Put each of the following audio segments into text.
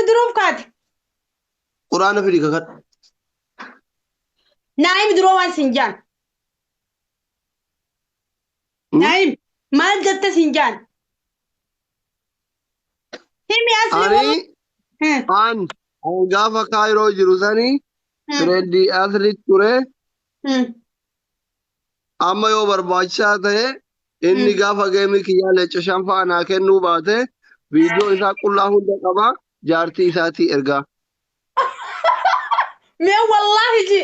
nu duruuf kaate. Quraana fidi kakadhu. Naa himi duroo waan siin jaan. Naa himi. Maal jette siin jaan. Himi asli Ani wallah. an an gaafa Kaayiroo jiru sanii fireendii asli ture. Amma yoo barbaachisaa ta'e inni gaafa geemii kiyyaa leenca shanfaa naa kennuu baate viidiyoo isaa qullaa hunda qaba jaartii isaatii ergaa. Mee wallaahi ji.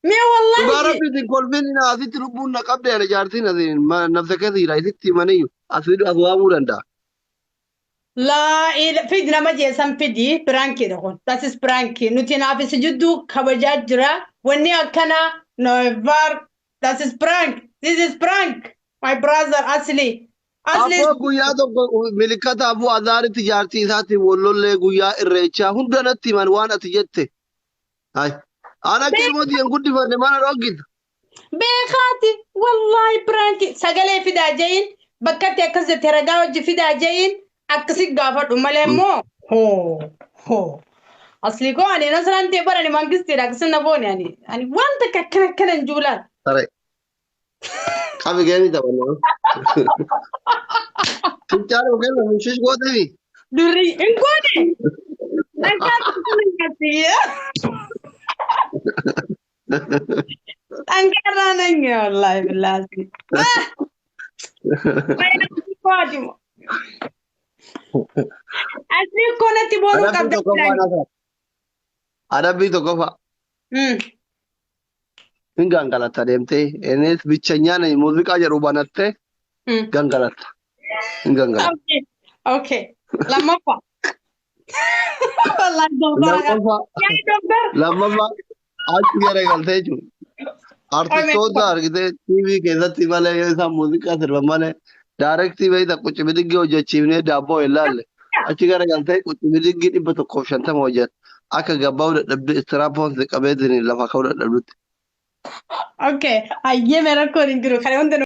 Mee wallaahi Dhugaa ji. rabbiitiin kolfiin na asitti lubbuun na qabde ana jaartiin asiin nafsa keessa jira isitti himaniyyuu as fidu as waamuu danda'a. Laa ila fidi nama jeesan fidi piraankiidha kun. That is piraanki. Nuti naaf isi jidduu kabajaa jira. Wanni akkanaa never. That is prank. This is prank. My brother Asli. Asli. Abboo guyyaa tokko milikata abuu azaaritti jaartii isaatiin wal lollee guyyaa irreechaa hunda natti himan waan ati jette. Hay. Ana akka ilmoo tiyyan guddifanne mana dhoggita. Beekaati wallaahi piraanki sagalee fidaa je'in bakkatti akkas jette ragaa hojii fidaa je'in akkasi gaafadhu malee immoo hoo hoo aslii koo ani nasraan ta'e bara ani mangistiidha akkasi na boone ani ani waan takka akkana akkana hin juulaan. Saree. Qabi geemii taphannaa. Fincaan yookiin mishish gootefi. Durri hin goone. Dhangaa nyaatti. Dhangaa nan wallaahi billaahi. Asli koo natti boonuu Adabbii qabda. tokkoffaa nasa. Adabbii tokkoffaa. Hin gangalatta deemtee. Innis bichanyaan muuziqaa jedhu banattee gangalatta. Hin gangalatta. Okay. Okay. Lammaffaa. Wallaahi doktora. Lammaffaa Yaa doktora. Lammaffaa achi garagaltee jechuudha. Artistoota argitee TV keessatti malee yoo isaan muuziqaa sirban malee daarektii beekta qucci hojjechiifnee daabboo hin laalle. Achi garagaltee qucci 150 hojjeta. Akka gabbaa'uu dadhabdee istiraappoon si qabeetiin lafa ka'uu dadhabdutti. Okay. Hayyee mee rakkoon hin jiru. Kana hunda.